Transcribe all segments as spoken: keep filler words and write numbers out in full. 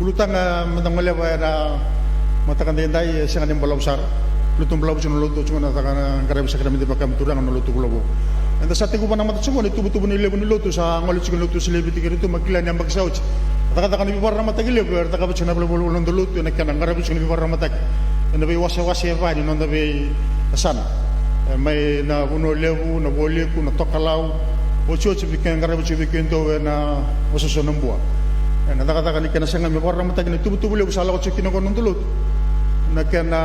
Ulutaga meda goleva ena mataka daidai e sega ni balavu sara. Lotu balavu tiko na lotu, tiko na caka na qaravi sakaramede vaka me turaga na lotu vulavula. Eda sa tekivu vua na mata tiko ni tuvatuva ni levu ni lotu sa gole tiko na lotu Selevi Tikeritu, ma kila ni yabaki sa oti. Cakacaka ni veivakararamataki levu era cakava tiko na veivakararamataki ena kena qaravi tiko na veivakararamataki ena veiwasewase e va ni noda veiyasana. E, mai na Vanua Levu, na Vualiku, na Tokalau, otioti vei kena qaravi tiko vei keitou ena Wasawasa Nabua. Ena cakacaka ni kena sagai me vakararamataki na tuvatuva levu sa lako tiko kina qo na noda lotu. Na kena,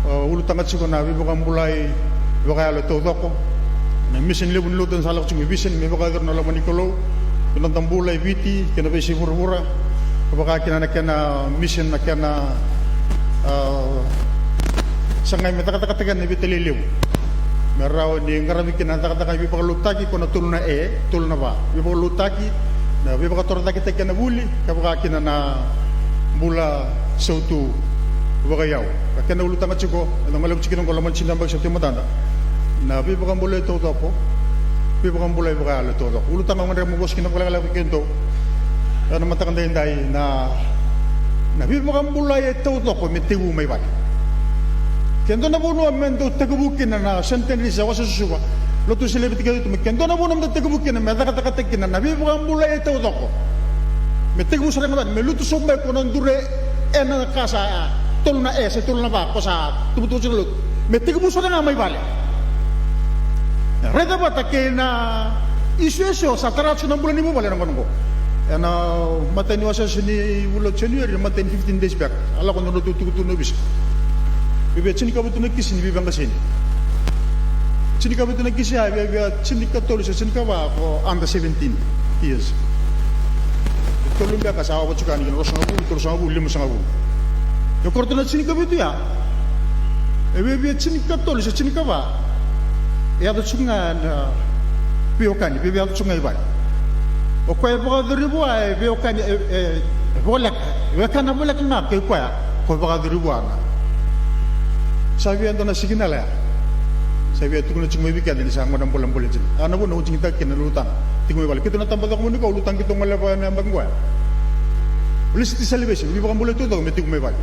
e, ulutaga tiko na veivakabulai vakayalo e taucoko. Na misini levu ni lotu sa lako tiko me visini me vakayacori na loma ni Kalou. Kei na noda bula e Viti, kei na veiyasai vuravura. Ka vaka kina na kena misini, na kena, a, sagai me cakacakataki na veitalai levu. Me rawa ni qaravi kina na cakacaka ni veivakalotutaki ko na tolu na e, tolu na va. Veivakalotutaki, na veivakatorocaketaki ena vuli, ka vaka kina na bula sautu vakaiyau. Ka kena ulutaga tiko, eda goleva tiko kina qo loma ni tini na yabaki sa tu e matada. Na veivakabulai taucoko, veivakabulai vakayalo taucoko. Ulutaga au gadreva meu vosa kina vakalekaleka vei keitou ena mataka daidai, na, na veivakabulai e taucoko me tekivu mai vale. Ke dua na vanua me dau tekivu kina na centenary se wasa susuva, lotu Selevi Tikeritu, me ke dua na vanua me dau tekivu kina me cakacakataki kina na veivakabulai e taucoko. Me tekivu sara ga mai vale, me lutu sobu mai ko na dure ena ka sa tolu na e se tolu na va ko sa tuvatuva tiko na lotu. Me tekivu sara ga mai vale. Raica vata kei na isu eso sa tara tiko na bula ni vuvale ena gauna oqo. Ena imatai ni wasewase ni vula o January, na imatai ni fifteen days back, a lako na nodratou tukutuku na ovisa. Viavia tinikavitu na kisi ni veivaqaseni. Tinikavitu na kisi ya, viavia tinikatolu se tinikava ko under seventeen years. E tolu beka sa ova tiko yani ki na ruasagavulu, tolusagavulu, limasagavulu. Ia ko ratou na tinikavitu ya, e viavia tinikatolu se tinikava e yaco tiko ga na veiwekani, via, via yaco tiko ga i vale. O koya e vakayacori vua e veiwekani, e, e, e voleka, e wekana voleka ga kei koya ko vakayacori vua ga. Sa via dua na sikinala ya. Sa via tukuna tiko mai vei keda ni sa gauna bolebole dina. A, na vuna au digitaka kina na ulutaga. Tiko mai vale. Keitou na tabacakacaka mai ni ka ulutaga keitou goleva ena yabaki qo ya. Holistic salvation, veivakabulai taucoko me tiko mai vale.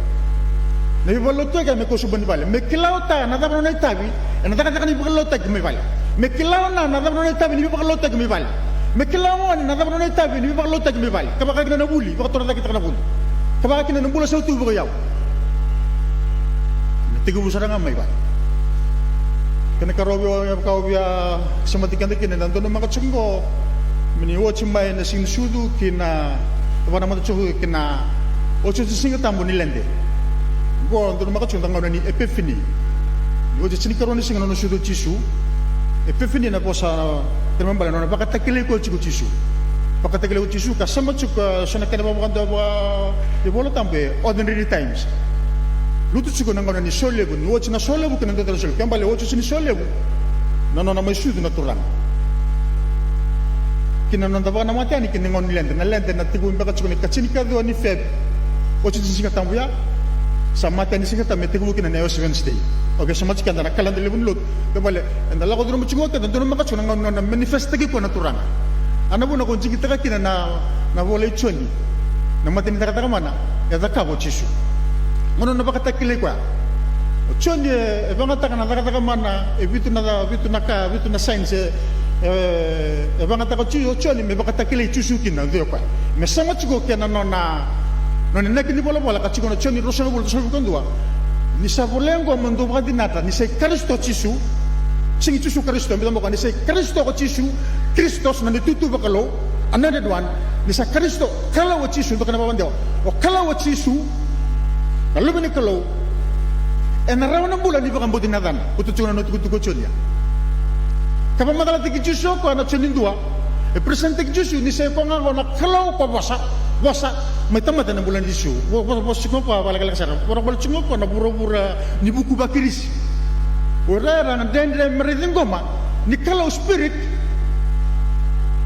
Na veivakalotutaki me kau sobu ni vale. Me kila o ta na cava nona itavi ena cakacaka ni veivakalotutaki mai vale. Me kila o na na cava nona itavi ni veivakalotutaki mai vale. Me kila o gone na cava nona itavi ni veivakalotutaki mai vale. Ka vaka kina na vuli, vakatorocaketaka na vuli. Ka vaka kina na bula sautu vakaiyau. Me tekivu sara ga mai vale. Kena ikarua vei au, vaka au via semati keda kina ena donumaka tiko qo, me ni oti mai na Siga ni Sucu ki na, vakanamata tiko ki na otioti ni Siga Tabu ni Lede. Qo donumaka tiko na gauna ni Epiphany. Ni oti tinikarua ni siga na nona sucu o Jisu. Epiphany na vosa, kena ibalebale na nona vakatakilai koya tiko o Jisu. Vakatakilai koya o Jisu ka sema tiko, e, so na kena vakavakadua vaka iVola Tabu e ordinary times. Lutu tiko na gauna ni solevu, ni oti na solevu kei na dua tale na solevu. Kena ibalebale otioti ni solevu na nona mai sucu na Turaga. Kina na noda vakanamata yani kina gauna ni Lede. Na Lede na tekivu beka tiko na ikatinikadua ni Feb. Otioti ni Siga Tabu ya. Sa mata yani Siga Tabu me tekivu kina na Ash Wednesday. Au via semati keda na kaleda levu ni lotu. Kena ibalebale eda lako curuma tiko keda, donumaka tiko na gauna ni nona manifestaki koya na Turaga. A, na vuna ko digitaka kina na, na ivola i Joni, na imatai ni Cakacaka mana e cakava o Jisu. Gauna nona vakatakilai koya. O Joni e, e vagataka na Cakacaka mana, e vitu na, vitu na ka, vitu na signs e, e, e vagataka o Ji-, o Joni me vakatakilai Jisu kina, dua o koya. Me sema tiko kei na nona, nona inaki ni volavola ka tiko na Joni ruasagavulu, tolusagavulu ka dua. Ni sa volai oqo mo dou vakadinata ni sa i Karisito o Jisu. Sega ni Jisu Karisito, me dou vaka ni sa i Karisito ko Jisu, Kristos, na itutu vakalou, anointed one, ni sa Karisito, Kalou o Jisu, dou kena vakadewa. O Kalou o Jisu, na Luve ni Kalou, ena rawa na bula ni vakabauti na yacana. Koto tiko na nona tukutuku o Joni ya. Ka vakamacalataki Jisu o koya na Joni dua. E presentaki Jisu ni sa i koya ga o na Kalou ko vosa, vosa mai tamata ena bula nei Jisu. Vo-, vo-, vosa tiko o koya vakalekaleka sara. Vosa tiko o koya na vuravura ni vuku vakirisi. O ira era na dredre me ra ciqoma ni Kalou spirit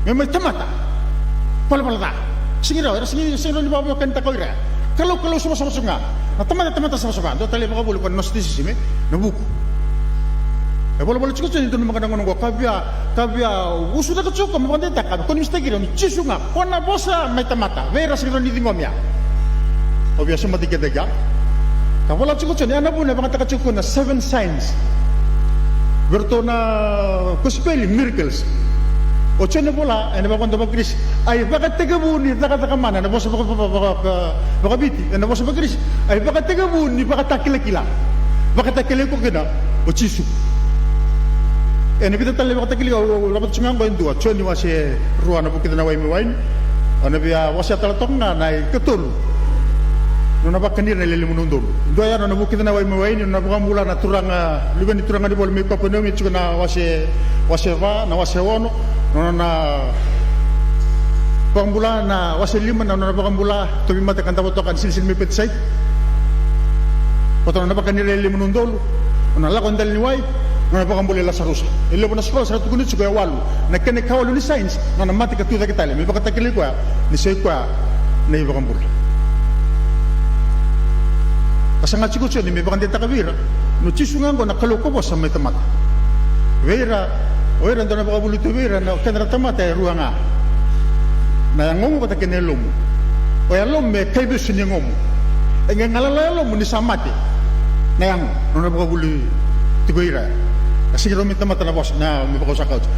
me mai tamata. Valavala ca. Sega ni rawa, era sega ni, sega ni rawa ni vakaveiwekanitaka o ira. Kalou, Kalou savasava tiko ga. Na tamata, tamata savasava. Dua tale vakavoli ko na Gnosticism, e? Na vuku. E volavola tiko Joni, donumaka na gauna oqo, ka via Ka via usucaka tiko me vakadeitaka, me konisitaki ira ni Jisu ga, ko na vosa mai tamata, vei ira sega ni ciqomi ya. Au via somati keda i kea. Ka vola tiko Joni, ya na vuna e vakayagataka tiko na seven signs. Vei iratou na kosipeli, miracles. O Joni e vola ena vakavodoka vakaGirisi, a ivakatekivu ni cakacaka mana, ena vosa vaka, vaka, vaka, vaka, vakaViti, ena vosa vakaGirisi, a ivakatekivu ni ivakatakilakila. Vakatakilai koya kina o Jisu. Ena vica tale na ivakatakilakila, au, au laveta tiko ga oqo e dua, Joni wase rua, na vukica na wai me waini. Au na via wasea tale toka ga na ikatolu. Nona vakani ira na lewe lima na udolu. Dua ya, nona vukica na wai me waini, nona vakabula na turaga, luve ni turaga ni vale mai Kapenaumi, tiko na wase, wase va, na wase ono. Nona vakabula na wase lima, na nona vakabula tauvimate ka davo toka ena silisili mai Petisaita. Vata nona vakani ira e lima na udolu, nona lako e dela ni wai, nona vakabulai Lasarusa. E levu na sikola sa ra tukuni tiko e walu. Na kena ikawalu ni signs, nona mate ka tucake tale, me vakatakilai koya ni sa i koya na iVakabula. Ka saga tiko o Joni me vakadeitaka vei ira ni o Jisu ga oqo na Kalou ka vosa mai tamata. Vei ira, o ira dau na vakavulici tu vei ira na kedra tamata e rua ga. Na yagomu vata kei na yalomu. O yalomu me kaivesu ni yagomu. E qai galala o yalomu ni sa mate na yago, nona vakavuli tiko ira. Ka sega ni rawa me tamata na vosa, na me vakausaka oti.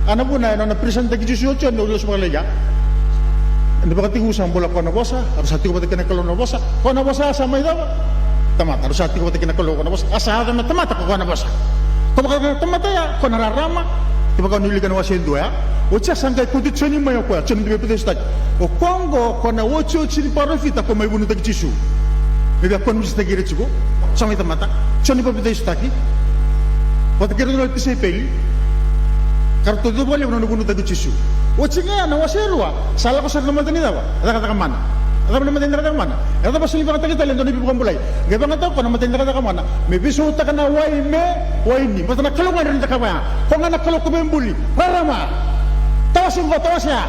A na vuna e nona presentaki Jisu o Joni, au lesu vakalailai. Ena vakatekivu sa bula koya na vosa, a rau sa tiko vata kei na Kalou na vosa. Koya na vosa a sa mai cava? Tamata, a rau sa tiko vata kei na Kalou koya na vosa. A sa yaco na tamata ko koya na vosa. Ko vaka na tamata ya, ko na rarama. Kevaka o ni wilika na wase e dua ya. Oti ya sa qai kauti Joni mai o koya, Joni Papitaisotaki. O koya oqo ko na otioti ni parofita ko mai vunitaki Jisu. Me via konisitaki ira tiko. Sa mai tamata. Joni Papitaisotaki. Vata kei ira na tisaipeli. Ka ratou cuva levu na nona vunitaki Jisu. Oti ga ya na wase e rua. Sa lako sara na mata ni cava? Cakacaka mana. Cava na mata ni cakacaka mana? E cava sa ni vakayagataki tale e dua na veivakabulai. Qai vakayagataka o koya na mata ni cakacaka mana me veisautaka na wai me waini. Baleta na Kalou ga e rawa ni cakava ya. Koya ga na Kalou ko veibuli. Rarama. Tawase qo, tawase ya.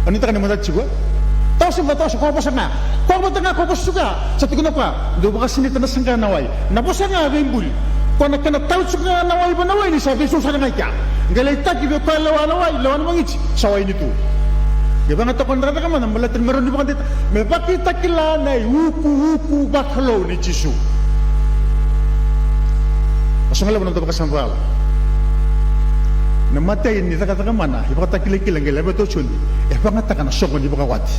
O ni taka ni mata tiko. Tawase qo, tawase, koya vosa ga. Koya vosa ga, koya vosa tiko ya. Sa tukuna o koya, dou vakasinaita na saqa na wai. Na vosa ga veibuli. Koya na kena tau tiko ga na wai vei na waini sa veisau sara ga i kea. Qai lai taki vei koya lewa na wai, lewa na magiti. Sa waini tu. Qai vakayagataka o koya na cakacaka mana, baleta ni me rawa ni vakadeita, me vakatakila na iukuuku vakalou nei Jisu. A sogo levu na noda vakasama vakayalo. Na imatai ni cakacaka mana, ivakatakilakila qai laveta o Joni, e vakayagataka na soqo ni vakawati.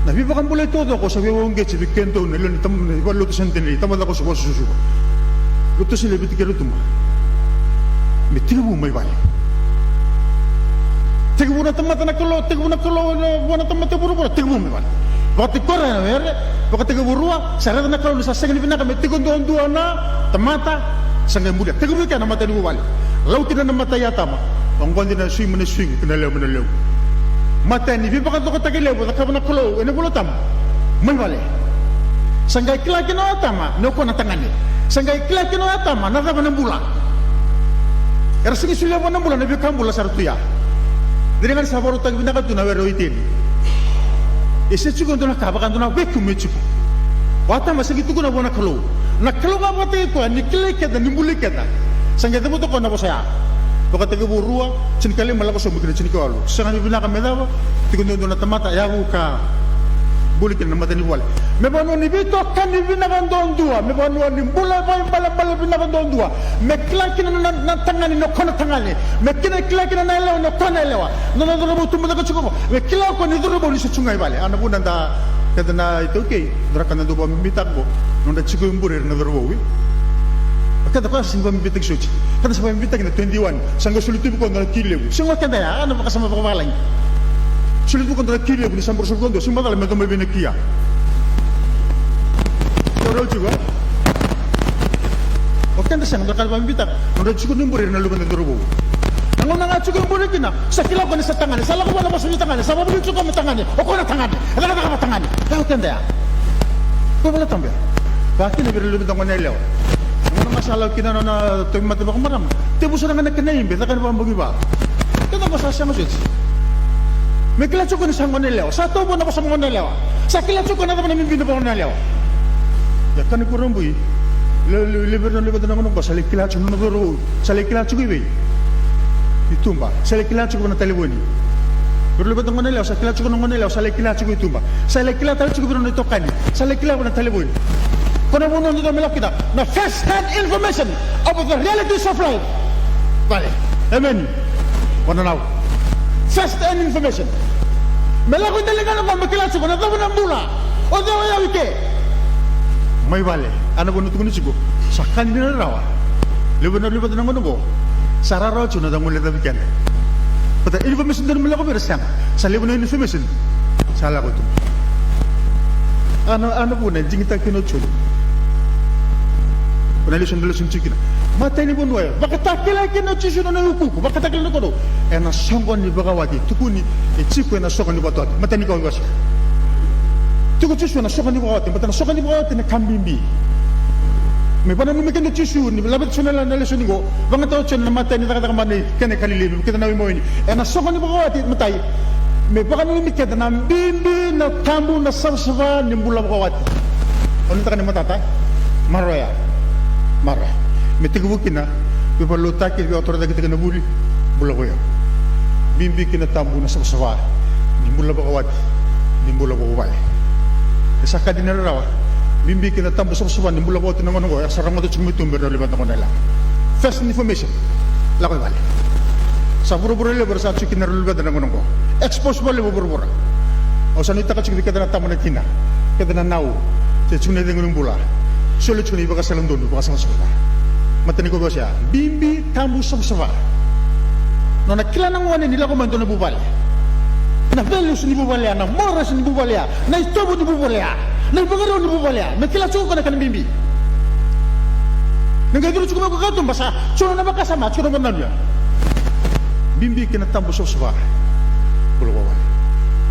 Na veivakabulai taucoko sa veiwauqeti vei keitou na lewe ni tam-, na valenilotu Centenary, Tabacakacaka Susuga. Lotu Wesele e Viti kei Rotuma. Me tekivu mai vale. Tekivu na tamata na Kalou, tekivu na Kalou, na, vua na tamata e vuravura, tekivu mai vale. Vakatekivu koya na were, vakatekivu rua, sa raica na Kalou ni sa sega ni vinaka me tiko duadua na tamata, sa qai bulia. Tekivu i kea na imatai ni vuvale. Lau kina na imatai i Atama, oqo dina na sui mai na sui, kina lewe mai na lewe. Imatai ni veivakacokotaki levu e cakava na Kalou ena iVolatabu. Mai vale. Sa qai kila kina o Atama ni o koya na tagane. Sa qai kila kina o Atama na cava na bula. Era sega ni solia vua na bula na veika bula sa ra tu ya. Dina ga ni sa vakarautaki vinaka tu na were o Iteni. E se tiko e dua na ka vaka e dua na vacuum e tiko. O Atama sa qai tukuna vua na Kalou. Na Kalou ga vakataki koya ni kilai keda, ni buli keda. Sa qai cavuta o koya na vosa ya. Vakatekivu rua, tinikalima lako sobu ki na tinikawalu. Sega ni vinaka me cava, tiko duadua na tamata, yavu ka buli kina na mata ni vuvale. Me vanua ni veitokani vinaka duadua, me vanua ni bula vakaibalebale vinaka duadua. Me kila kina na, na, na tagane ni o koya na tagane. Me kila, kila kina na yalewa ni o koya na yalewa. Na nona cauravou tubu cake tiko qo. Me kila o koya ni cauravou ni se tu ga i vale. A na vuna da, keda na iTaukei, dua na ka da dau vakabibitaka qo. Nodra tiko i bure ira na cauravou, e. Keda koya sa sega ni vakabibitaki soti. Keda sa vakabibitaki na twenty-one. Sa qai soli tu vei koya dua na ki levu. Sega o keda ya, a na vakasama vakavalagi. Soli tu vei koya dua na ki levu ni sa bau soli koya dua. Sega ni macala me dua mai vei na ki ya. Dau rau tiko, e? O keda sega, dua na ka da vakabibitaka. Nodra tiko ni bure ira na luveda cauravou. Na gauna ga tiko i bure kina, sa kila o koya ni sa tagane, sa lako vua na vosa ni tagane, sa vakavuli tiko me tagane, o koya na tagane, e cakacaka vakatagane. E o keda ya. Ko iVolatabu ya. Vaka kina vei ira na luveda gone yalewa. Na gauna ga sa lako kina na nona tauvimate vakamarama, tevu sara ga na kena ibe, caka ni vakabogi va. Keda qo sa sega soti. Me kila tiko ni sa gone yalewa, sa tau vua na vosa vaka gone yalewa. Sa kila tiko na cava na bibi ni vaka gone yalewa. Ia ka ni kurabui, le, le, levu ira na luveda na gauna qo sa lai kila tiko na nona cauravou. Sa lai kila tiko i vei? I tuba, sa lai kila tiko vei na talevoni. Vei ira na luvedrau gone yalewa, sa kila tiko na gone yalewa, sa lai kila tiko i tuba. Sa lai kila tale tiko vei ira na itokani, sa lai kila vei na talevoni. Ko na vanua dodonu me lako kina, na first hand information of the realities of life. Vale. Emeni. Vanua nau. First hand information. Me lako i daliga na qo me kila tiko na cava na bula. O cei o yau i ke? Mai vale, a na vanua tukuni tiko, sa ka ni rarawa. Levu na, levu na gone qo sa rarawa tiko na cava gole cavi keda. But the information dodonu me lako vei ira sega. Sa levu na information sa lako tu. A na, a na vuna e digitaki kina o Jisu. Ko na lesoni, na lesoni tiko kina. Matai ni vanua e vakatakila kina o Jisu na nona iukuuku, vakatakila na kodou. Ena soqo ni vakawati, tukuni e tiko ena soqo ni vakawati. Matai ni ka au via wasea. Tiko Jisu ena soqo ni vakawati, baleta na soqo ni vakawati na ka bibi. Me vakananumi keda o Jisu ni laveta tiko na, na lesoni qo, vakayagataka tiko na imatai ni Cakacaka mai na kena ikalili, me vukei keda na wai mai. Ena soqo ni vakawati, matai, me vakananumi keda na bibi, na tabu, na savasava ni bula vakawati. Au nuitaka ni matata, maroroya, maroroya. Me tekivu kina, veivakalotutaki, veivatorocaketaki na vuli, bula vou. Bibi kei na tabu na savasava ni bula vakawati, ni bula vakavuvale. E sa ka dina rarawa. Bibi kei na tabu savasava ni bula vakawati na gone qo, e sa rogoca tiko mai tuba vei ira na luvedrau gone yalewa. First information, lako i vale. Sa vuravura levu era sa tiko kina na luvedrau gone qo. Expose vakalevu vuravura. Au sa nuitaka tiko vei keda na tama, na tina, keda na nau, se tiko na icegu ni bula. Soli tiko na ivakasala donu, ivakasala sala. Matai ni ka au via wasea, bibi, tabu, savasava. Nona kila na gone ni lako mai dua na vuvale. Na values ni vuvale ya, na morals ni vuvale ya, na itovo ni vuvale ya, na ivakarau ni vuvale ya. Me kila tiko o koya na kena bibi. Me qai curu tiko mai o koya i katuba, sa tiko na vakasama, tiko na vanua ya. Bibi kei na tabu savasava. Bula vakavuvale.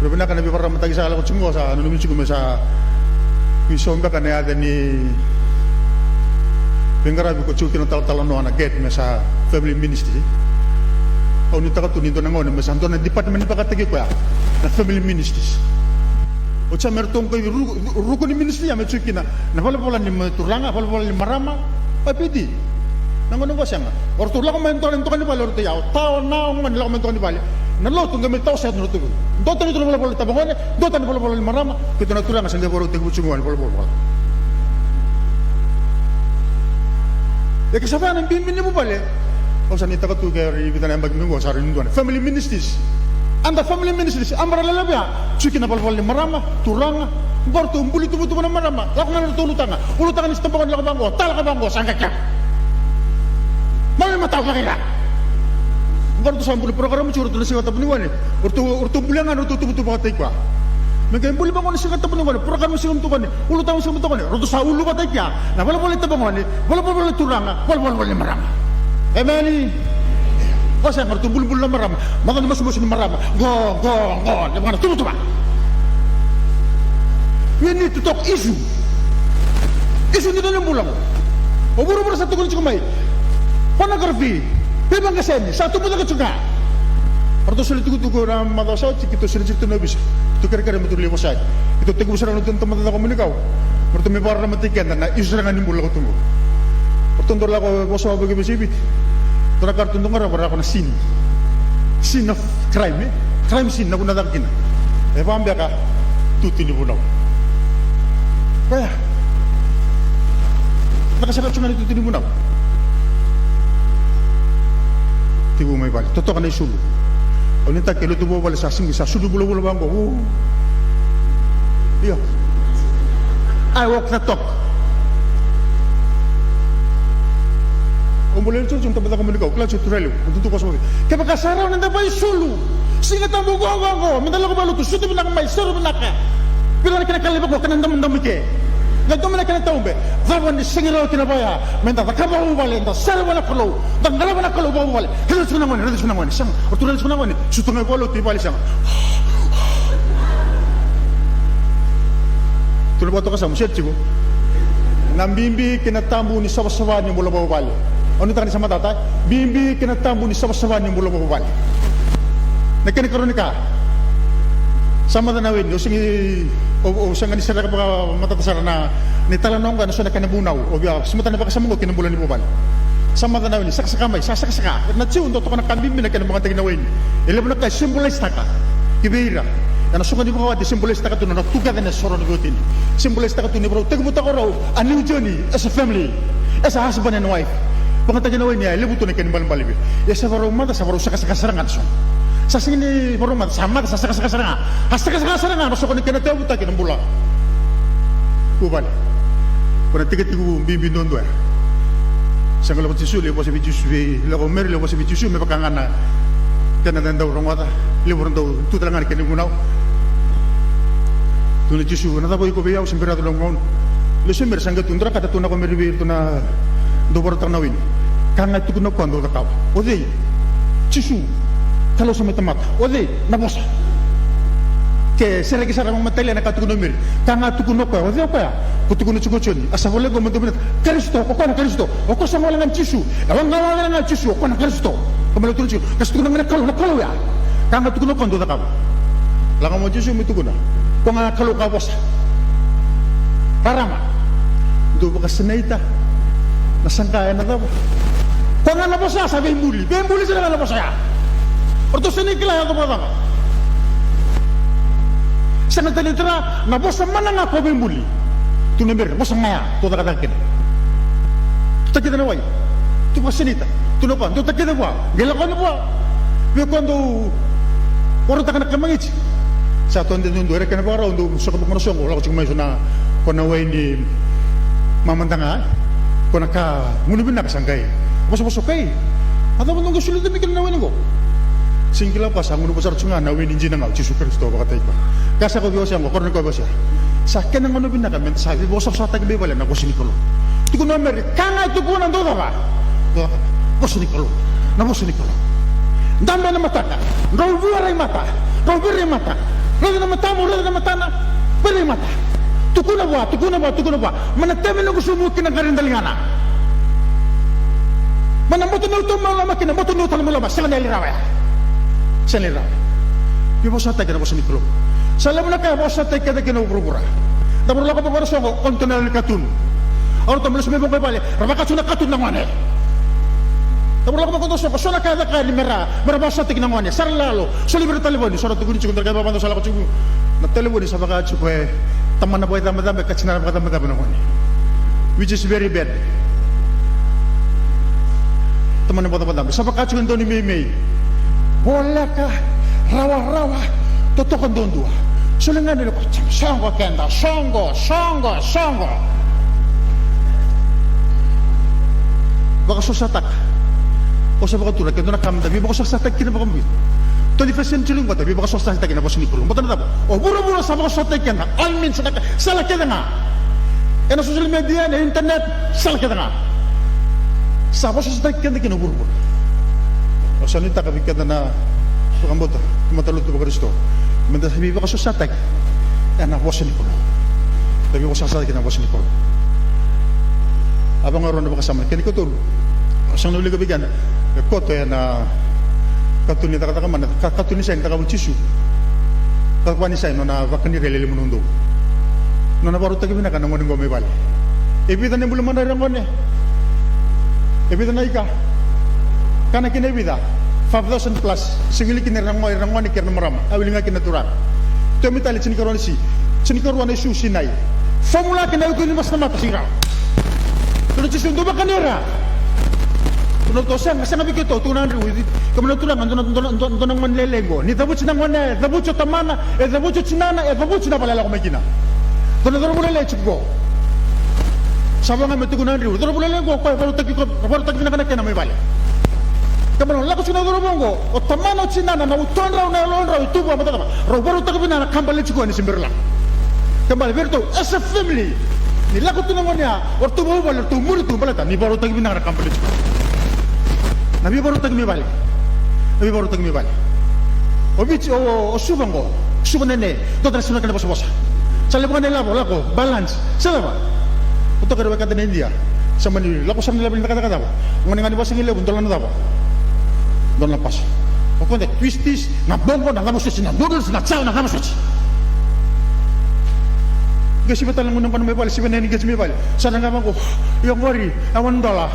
Ura vinaka na veivakararamataki sa lako tiko qo, sa nanumi tiko me sa veisau beka na yaca ni veiqaravi ko tiko kina, talatala Noa, na GAD, me sa family ministry. Au nuitaka tu ni dua na gauna me sa dua na department vakataki koya na family ministries. Oti sa me ratou qai ruku, ruku ni ministry ya me tiko kina na valavala ni turaga, valavala ni marama. Oi, Piti, na gauna qo sega. O ratou lako mai dua na itokani vale, o ratou ya, o ta, o na, o gone lako mai itokani vale. Na lotu qai mai tawasea tu na lotu. Dua tani tu na valavala ni tabagone, dua tani valavala ni marama, keitou na turaga sa qai vakarau tekivu tiko qo na valavala. E ke sa vaya na bibi ni vuvale. Au sa nuitaka tu ke ri vica na yabaki mai qo sa rui dua na family ministries. Under family ministries, umbrella levu ya, tiko kina na valavala ni marama, turaga. Qo ratou buli tuvatuva na marama, lako ga na ratou ulutaga. Ulutaga ni se tabagone lako vaqo, ta lako vaqo, sa qai kea. Malo ni matau lako i ra. Qo ratou sa buli porokaramu tiko, ratou na Siga Tabu ni Gone. Ratou, ratou buli ga na ratou tuvatuva vata i koya. Me qai buli vaqo na Siga Tabu ni Gone, porokaramu Siga Tabu ni Gone, ulutaga Siga Tabu ni Gone. Ratou sa ulu vata i kea na valavala ni tabagone, valavala ni turaga, valavala ni marama. Emeni. O sega, ratou bulibuli na marama. Maca ni masumasu ni marama. Qo, qo, qo, na vaka na tuvatuva. We need to talk issue. Issue ni dua na bula qo. O vuravura sa tukuni tiko mai. Pornography. Veivaqaseni sa tubu cake tiko ga. Ratou soli tukutuku na macawa sa oti, keitou soli tiko na ovisa. Keitou kerekere me tou lai vosa. Keitou tekivu sara na noda tamata caka muni kau. Me ratou mai vakararamataki keda na issue sara ga ni bula ko tubu. Ratou dau lako vosa vakaveisei Viti. Dua na ka ratou dau qarava, ratou na sin. Sin of crime, e? Crime scene, na vanua caka kina. E vaka beka tutu ni vunau. Koya. Caka sara tu ga ni tutu ni vunau. Tekivu mai vale, totoka na isulu. Au nuitaka e lotu vuvale sa sigi, sa sulu vulavula vaqo. Io. I walk the talk. Au bula ena church, au tabacakacaka muni kau, kila church tu railevu, au tutu koso vei. Kevaka sa rawa ni da vakaisulu, Siga Tabu qo, qo, qo, me da lako valotu, sucu vinaka mai, soro vinaka. Vila na kena ka laiva qo, kena damudamu i ke. Qai dua mai na kena taube, cava ni sega ni rawa kina vaya, me da cakava vakavuvale, da sarava na Kalou, da qarava na Kalou vakavuvale. Raica tiko na gone, raica tiko na gone, sega. O ratou raica tiko na gone, sucu ga i valotu i vale, sega. Tu na vakatoka sa mu seti tiko. Na bibi kei na tabu ni savasava ni bula vakavuvale. Au nuitaka ni sa matata, e? Bibi kei na tabu ni savasava ni bula vakavuvale. Na kena ikarua ni ka. Sa maca na weni, au sega, au, au sega ni sereka vakamatata sara na, na italanoa qo ena so na kena vunau. Au via sumata na vakasama qo kei na bula ni vuvale. Sa maca na waini, sakasaka mai, sa sakasaka. Na Jiu dau toka na ka bibi na kena vakayagataki na waini. E levu na ka e symbolise-taka ki vei ira. Ena soqo ni vakawati e symbolise-taka tu na nona tucake na soro ni veiwatini. Symbolise-taka tu ni varau tekivutaka rau a new journey as a family, as a husband and wife. Vakayagataki na waini ya e levu tu na kena ibalebale vei ira. Ia sa varau maca, sa varau sakasaka sara ga na soqo. Sa sega ni varau maca, sa maca, sa sakasaka sara ga. A sakasaka sara ga na soqo ni kena tekivutaki na bula. Vuvale. Ko na tikotiko bibi duadua ya. Sega lako Jisu, levu vosa vei Jisu, vei lako Meri, levu vosa vei Jisu, me vaka ga na kena dau rogoca, levu ra dau tu tale ga na kena vunau. Tukuna Jisu, na cava o iko vei au, se bera tu na gauna. Lesu Meri, sa qai tu, dua na ka e tukuna ko Meri vei iratou na dau vakarautaka na waini. Ka ga e tukuna o koya dou cakava. O cei? Jisu. Kalou sa mai tamata. O cei? Na vosa. Ke sereki sara mai matalia na ka tukuna o Meri. Ka ga tukuna o koya, o cei o koya? Ko tukuna tiko o Joni, a sa volai qo me dua vinaka. Karisito, o koya na Karisito. O koya sa gole ga ni Jisu. E waqa wale ga ni Jisu, o koya na Karisito. Ka mai lai tukuna tiko, ka sa tukuna ga na Kalou, na Kalou ya. Ka ga tukuna o koya dou cakava. Lako mai o Jisu me tukuna. Ko ga na Kalou ka vosa. Rarama. Dou vakasinaita. Na saqa ena cava? Ko ga na vosa sa veibuli. Veibuli sara ga na vosa ya. O ratou sega ni kila e yaco vakacava. Sega tale ni tara na vosa mana ga ko veibuli. Tukuna o Meri, vosa ga ya, tou cakacaka kina. Tou takica na wai. Tou vakasinaita. Tukuna o koya, dou takica vua. Qai lako yani vua. Vei koya dau vakarautaka na kamagiti. Sa tou dede duadua, era kena vakarau, dou soka vaka na soqo, lako tiko mai so na, ko na waini mamada ga, e? Ko na ka gunu vinaka sa qai vosavosa o koya. A cava dou qai soli tu mai kina na waini qo? Sega ni kila o koya sa gunuva sara tu ga na waini dina ga o Jisu Karisito vakataki koya. Ka sa ko veiwasei qo, ko na ko veiwasei. Sa kena gauna vinaka meda sa veivosavosataki mai vale na vosa ni Kalou. Tukuna o Meri, ka ga e tukuna dou cava? Dou cava? Vosa ni Kalou. Na vosa ni Kalou. Dabe na matana. Drau vua rai mata. Drau via rai mata. Raica na matamu, raica na matana. Via rai mata. Tukuna vua, tukuna vua, tukuna vua. Mai na temi noqu sumu ki na qari daligana. Mai na boto ni uto mai loma ki na boto ni uto mai loma. Sega ni yali rawa ya. Sega ni yali rawa. Veivosataki na vosa ni Kalou. Sa levu na ka e vosataki keda kina o vuravura. Da vura lako vaka na soqo, o na tona na katuni. Au ratou me lesu mai vaqo i vale, ra vaka tiko na katuni na gone. Da vura lako vaka na soqo, so na ka e caka ni mera, mera vosataki na gone. Sa ra lalo, soli vei ira talevoni, so ra tukuni tiko, dra ka vaka sa lako tiko. Na talevoni sa vaka tiko e tamana vakacabacaba, ka tinana vakacabacaba na gone. Which is very bad. Tamana vakacabacaba. Sa vaka tiko e dau ni meimei. Voleka, rawarawa, totoka duadua. Soli ga ni lako, soqo keda, soqo, soqo, soqo. Vakasosataka. O sa vakatura, ke dua na ka meda veivakasosataki kina vakabibi. Twenty-first century qo, da veivakasosataki na vosa ni Kalou. Baleta na cava? O vuravura sa vakasosataki keda. All means, na ka, sala kece ga. Ena social media, na internet, sala kece ga. Sa vosavosataki keda kina o vuravura. Au sa nuitaka vei keda na vakabauta, matalotu vaKarisito, meda sa veivakasosataki ena vosa ni Kalou. Da veivakasosataki ena vosa ni Kalou. A vakagarua na vakasama, kena ikatolu. Au sa na wilika vei keda. E koto ena katuni cakacaka mana, ka, katuni sa ni cakava o Jisu. Ka vani sa nona vakani ira e lelevu na udolu. Nona vakarautaki vinaka na gone qo mai vale. E vica na ibuli madrai ira gone? E vica na ika? Kana kina e vica? Five thousand plus. Se wili kina ira gone, ira gone kei ira na marama. A wili ga kina na turaga. Tomi tale tinikarua na si. Tinikarua na isu Sinai. Fomula kina iuku ni masinamata sira. Dua na Jisu dau vakani ira. Dua na tou sega, sega vei keitou, tukuna Adriu. Kemuni na turaga, dua na, dua na, dua na, dua na gone lailai qo. Ni cavuti na gone, e cavuti o tamana, e cavuti o tinana, e cavuti na vale e lako mai kina. Dua na cauravou lailai tiko qo. Sa vaka ga me tukuna Adriu, cauravou lailai qo, koya e vakarautaki, koya e vakarautaki vinaka na kena mai vale. Kemuni na lako tiko na cauravou qo, o tamana, o tinana, na utodrau, na yalodrau, e tu vua, baleta na cava? Rau vakarautaka vinaka na ka baleti koya ni se bera lako. Kena ibalebale vei iratou, as a family, ni lako tu na gone ya, o ratou mai vale, ratou muri tu, baleta ni vakarautaki vinaka na ka baleti koya. Na veivakarautaki mai vale. Na veivakarautaki mai vale. O Viti, o, o, o Suva qo, Suva Nene, dua tale sara na kena vosavosa. Sa levu ga na ilavo, lako, balance, sa cava? O toka ira wekada na Idia, sa mani lako sara na levu ni cakacaka cava? Gone ga ni vakasigalevu, dola na cava? Dola na paso. O koya da twisties, na boqo, na cava soti, na noodles, na chow, na cava soti. Qai siva tale na gone qo mai vale, siva na engage mai vale. Sa na qai vaqo, io qori, e one dollar.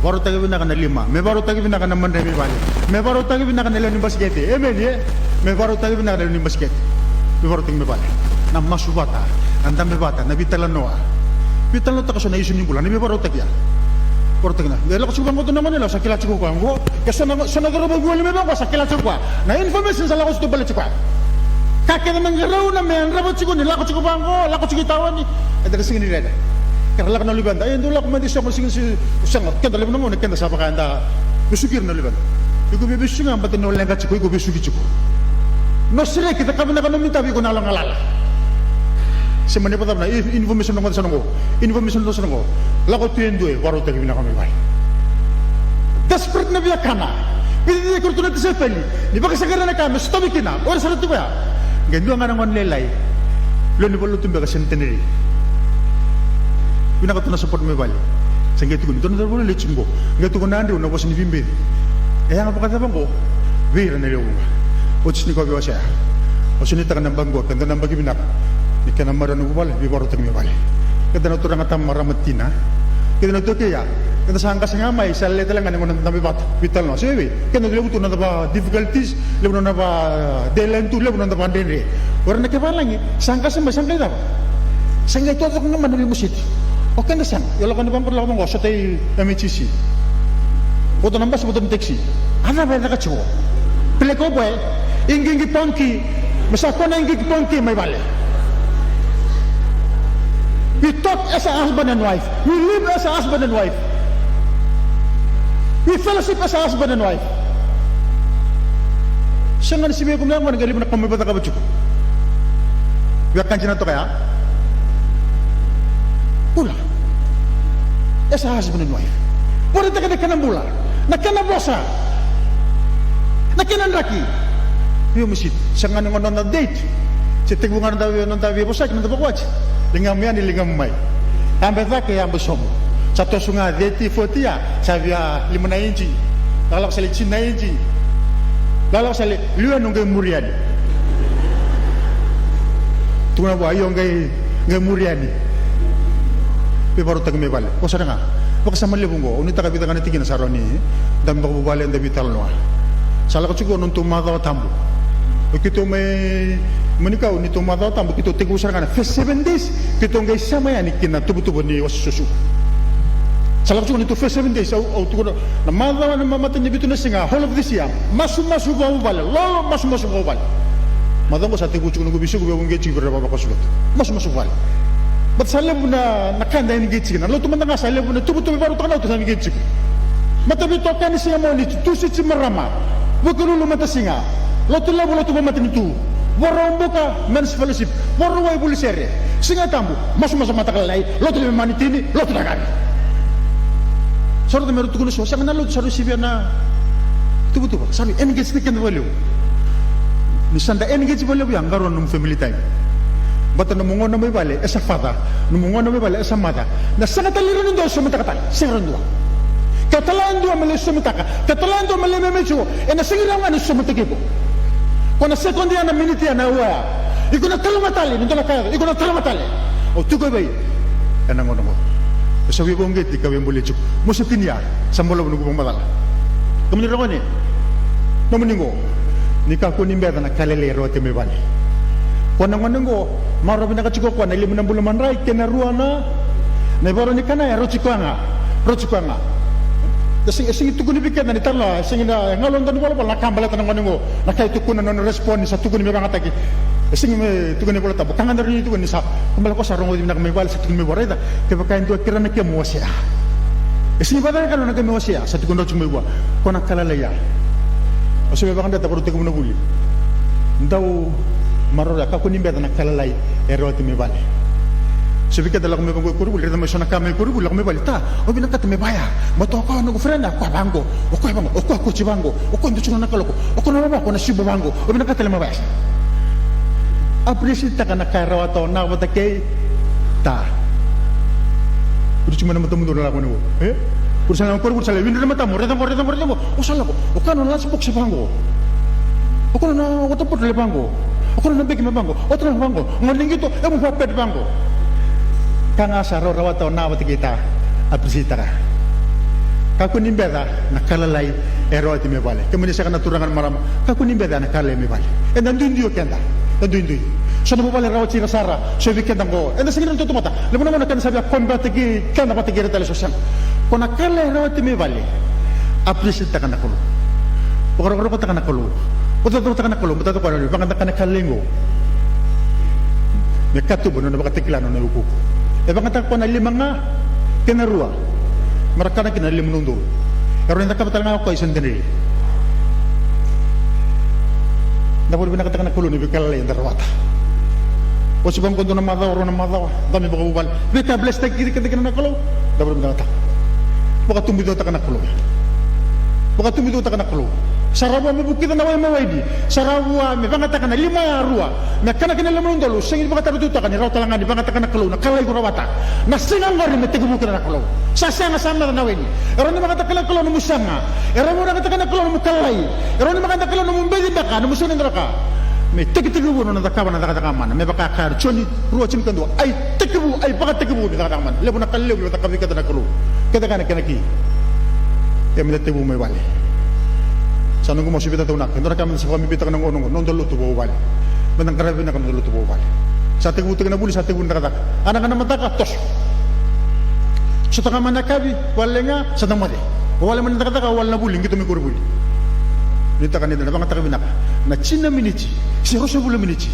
Vakarautaki vinaka na lima. Me vakarautaki vinaka na madrai mai vale. Me vakarautaki vinaka na lewe ni basikete. Emeni, e? Me vakarautaki vinaka na lewe ni basikete. Me vakarautaki mai vale. Na masu vata. Na dabe vata. Na veitalanoa. Veitalanoataka so na isu ni bula. Na me vakarautaki ya. Vakarautaki na. E lako tiko vaqo tu na gone, sa kila tiko koya qo. Ke so na, so na cauravou voli mai vaqo, sa kila tiko koya. Na information sa lako tiko, bale tiko koya. Ka kece me qarauna me yadrava tiko ni lako tiko vaqo, lako tiko i taoni. Eda ka sega ni rere. Ke ra lako na luveda, e dau lako mai dei soqo, sega ni sega. Keda levu na gauna keda sa vaka eda vesuki ira na luveda. Iko via vesuki ga, baleta ni o leqa tiko, iko vesuki tiko. No sereki, cakava vinaka nomu itavi, iko na yalogalala. Se mani vakacava na i-, information na gone sa na qo. Information na gone sa na qo. Lako tu e dua, e vakarautaki vinaka mai vale. Desperate na viakana. Veiciciyaki iratou na tisaipeli. Ni vakasaqarai na ka me sotavi kina, o ira sara tiko ya. Qai dua ga na gone lailai. Lewe ni valenilotu beka, centenary. Vinaka tu na support mai vale. Sa qai tukuni, dua na cauravou lailai tiko qo. Qai tukuna na drau na vosa ni veibeci. E yaga vakacava qo? Vei ira na lewe vuqa. Oti ni ko via wasea. O sa nuitaka na yabaki qo, ke dua na yabaki vinaka. Ni kena marau na vuvale, veivakarautaki mai vale. Keda na turaga, tama, marama, tina. Keda na tu kei ya. Keda sa qase ga mai, sa lele tale ga ni gauna da mai vata. Veitalanoa. Se vei, keda levu tu na cava difficulties, levu na nona va deadline tu, levu na nona va dredre. O ira na kai valagi, sa qase mai, sa qai cava? Sa qai totoko ga mai na veimositi. O keda sega, io lako ni vaqo, lako vaqo, sota i M H C. Vodo na basi, vodo na taxi. A cava e caka tiko? Pele cowboy, iqi, iqi ponki, me sa kona iqi, iqi ponki mai vale. We talk as a husband and wife. We live as a husband and wife. We fellowship as a husband and wife. Sega ni sivia ko me gona qai liva na ka mai vakacakava tiko. Via ka dina toka ya. Bula. As a husband and wife. Vakaraitaka na kena bula. Na kena vosa. Na kena draki. Via mositi. Sega ni gona na date. Se tekivu ga na noda via, noda via vosaki, noda vakawati. Ligamu yani, ligamu mai. Yabe cake, yabe sobu. Sa toso ga thirty, forty ya, sa via lima na inji. Lakolako sa le tini na inji. Lakolako sa le, liwa, no qai muri yani. Tukuna vua, io, qai, qai muri yani. Veivakarautaki mai vale. Ko sara ga. Vakasama levu qo. Au nuitaka vica ga na tikina sa rawa ni da mai vakavuvale, da veitalanoa. Sa lako tiko na nodatou macawa tabu. O keitou mai, mai ni kau ni tou macawa tabu, keitou tekivu sara ga na first seven days, keitou qai sema yani ki na tuvatuva ni wasa suasua. Sa lako tiko ni tou first seven days, au, au tukuna, na macawa, na ma-, matai ni vitu na siga, whole of this year, masumasu vakavuvale, lolo masumasu vakavuvale. Macawa qo sa tekivu tiko noqu veisiko, vei au qai tiko vei ira vavakasulotu. Masumasu vakavuvale. But sa levu na, na ka da engage tiko. Na lotu mada ga sa levu na tuvatuva e vakarautaka na lotu sa engage tiko. Mataveitokani, siga Moniti, Tusiti, marama. Vukelulu, matasiga. Lotu levu, lotu vakamatanitu. Vakaraubuka, men's fellowship. Vakarauwai, vuli sere. Siga Tabu, masumasu, mataka lailai, lotu levu, matanitu, lotu na yakavi. Sa rauta me rau tukuna so, sega na lotu sa rau sivia na tuvatuva. Sa rau engage-taki keda vakalevu. Ni sa da engage vakalevu ya, qarauna nomu family time. Baleta nomu gauna mai vale, e sa father. Nomu gauna mai vale, e sa mother. Na sega tale ni rawa ni dua e sosomitaka tale. Sega ni rawa ni dua. Ke o tala e dua me lai sosomitaka, ke o tala e dua me lai maimai tiko, ena sega ni rawa ga ni sosomitaki iko. Ko na second ya, na minute ya, na aua ya. Iko na taroga tale ni dua na ka yaco, iko na taroga tale. O tiko e vei? Ena gauna qo. E sa veivakauqeti ka veibolei tiko. Mo se tini ya, sa balavu noqu vakamacala. Kemuni ra gone, nomuni qo. Ni kakua ni beca na ka lailai e rawati mai vale. Ko na gone qo, marau vinaka tiko o koya na lima na bula madrai kei na rua na, na ivakarau ni kana ya, rauti koya ga. Rauti koya ga. E sega, e sega ni tukuni vei keda na italanoa, e sega ni, e galu na dau ni volavola na ka baleta na gone qo. Na ka e tukuna na nona respond ni sa tukuni me vayagataki. E sega me tukuni Vola Tabu. Ka ga da rawa ni tukuni ni sa, ka bale ko sa rogoci vinaka mai vale, sa tukuni mai vua, raica, kevaka e dua kei ira na kemu wasea. E sega ni vakayagataki na nona kemu wasea, sa tukuni rau tiko mai vua. Ko na ka lailai ya. Au sa via vakadreta ko rau tekivu na vuli. Dau maroroya, kakua ni beca na ka lailai e rawati mai vale. Sa vei keda lako mai vaqo i koronivuli, raica mai so na ka mai koronivuli, lako mai vale, ta, au vinakata me vaya. Baleta o koya noqu friend, o koya vaqo, o koya vaqo, o koya coach vaqo, o koya dau tiko na kaloko, o koya na vava, o koya na sibu vaqo, au vinakata tale me vaya. Appreciate-taka na ka e rawata o Na vata kei Ta. Uri tiko mai na matamudou na lako ni vo. E? Uri sa na kori, uri sa le windri na matamu, raica qo, raica qo, raica qo. O sa lako, o koya na lunch box vaqo. O koya na water bottle vaqo. O koya na beki me vaqo. O tara vaqo. Gone qito, e mu fa pet vaqo. Ka ga sa rawata o Na vata kei Ta. Appreciate-taka. Kakua ni beca na ka lalai e rawati mai vale. Kemuni saka na turaga na marama, kakua ni beca na ka lalai mai vale. Eda duidui o keda. Eda duidui. So na vuvale rawati ira sara, so vei keda qo. Eda sega ni rawa ni tautauvata. Levu na gauna keda sa via compare-taki keda vata kei ira tale, so sega. Ko na ka lalai e rawati mai vale. Appreciate-taka na Kalou. Vakarokorokotaka na Kalou. Vakacaucautaka na Kalou, baleta o koya na vakayagataka na ka lalai qo. Me katuba na nona vakatakila na nona iukuuku. E vakayagataka o koya na lima ga kei na rua me ra kana kina na lima na udolu. E rawa ni cakava tale ga o koya e so na dina. Da vakavinavinakataka na Kalou ni veika lalai eda rawata. Oti vaqo dua na macawa, rua na macawa, da mai vakavuvale. Veika bless-taki keda kina na Kalou. Da vakavinavinakataka. Vakatubucaketaka na Kalou. Vakatubucaketaka na Kalou. Sa ra vua me vukica na wai me waini. Sa ra vua me vakayagataka na lima, rua me kana kina na lima na udolu. Sega ni vakatarotutaka ni rawa tale ga ni vakayagataka na Kalou na ka lalai ko rawata. Na siga oqori me tekivu kina na Kalou. Sa sega, sa meca na waini. E rawa ni vakayagataka na Kalou nomu saga. E rawa ni vakayagataka na Kalou nomu ka lalai. E rawa ni vakayagataka na Kalou nomu beci beka, nomu sega ni draka. Me tekitekivu na nona cakava na cakacaka mana. Me vaka e kaya o Joni rua, tinikadua. Ai tekivu, ai vakatekivu ni cakacaka mana. Levu na ka levu e cakava vei keda na Kalou. Keda kaya na kena ki. Ia meda tekivu mai vale. Sa noqu masu vei tataunaka. E dua na ka meda sa vakabibitaka na gauna oqo, noda lotu vakavuvale. Meda qaravi vinaka na noda lotu vakavuvale. Sa tekivutaki na vuli, sa tekivu na cakacaka. Ana ga na mataka, toso. Sota ga mai na yakavi, vale ga, sa da moce. Vale mai na cakacaka, vale na vuli, qito mai koronivuli. Nuitaka ni da na vakayagataka vinaka na tini na miniti, se ruasagavulu na miniti,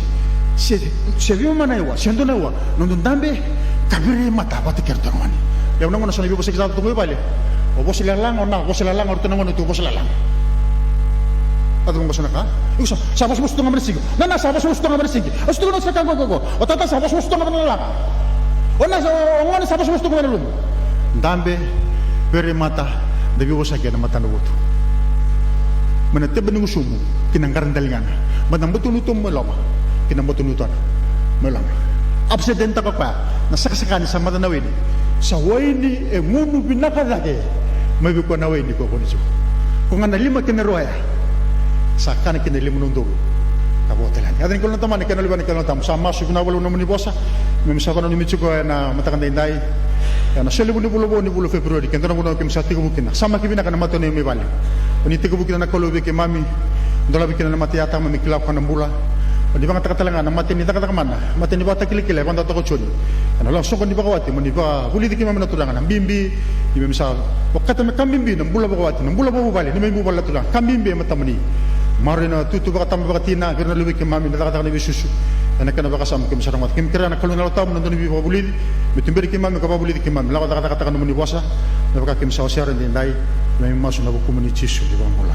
se, se veimama na aua, se dua na aua, noda dabe ka viri mata vata kei ratou na gone. Levu na gauna so na veivosaki sa tu qo i vale. O vosa lalaga, o na vosa lalaga, o ratou na gone tu vosa lalaga. A tu qo so na ka. Iko sa, sa vosavosa tu ga mai na siga. Na, na, sa vosavosa tu ga mai na siga. O sa tu ga na sa ka qo, qo, qo. O tata sa vosavosa tu ga mai na lalaga. O na sa, o gone sa vosavosa tu ga mai na lumu. Dabe, viri mata, da veivosaki ena matana votu. Mai na tebe ni gusumu ki na qara daligana. Mai na batunuto mai loma ki na batunuto mai loma. Upside-taka o koya na sakasaka ni sa mata na waini. Sa waini e gunu vinaka cake mai vei koya na waini ko koni tiko. Ko ga na lima kei na rua ya sa kana kina lima na udolu. Ka vo tale yani. Yaca ni Kalou na Tamana kei na Luvena kei na Yalo Tabu. Sa masu vinaka vakalevu na nomuni vosa. Keimami sa vakananumi tiko ena mataka daidai. Ena solevu ni vula vou ni vula o February, ke dua na vanua keimami sa tekivu kina. Samaki vinaka na mata ni neimami vale. O ni tekivu kina na Kalou vei keimami. Dolavi kina na mata i Atama me kila o koya na bula. O ni vakayagataka tale ga na mata ni cakacaka mana, mata ni vakatakilakila e vakadewataka o Joni. Ena lako soqo ni vakawati mo ni vakavulici keimami na Turaga na bibi. Keimami sa vakata me ka bibi na bula vakawati, na bula vakavuvale, neimami vuvale na Turaga. Ka bibi e matamuni. Maroroi na tutu vakatama vakatina vei ira na luvei keimami na cakacaka ni veisusu. Ena kena vakasama keimami sa rogoca. Keimami kerea na Kalou na Yalo Tabu na dodonu ni veivakavulici me tuberi keimami ka vakavulici keimami. Lako cakacakataka nomuni vosa me vaka keimami sa wasea edaidai. Keimami masu ena vukumuni Jisu na iVakabula.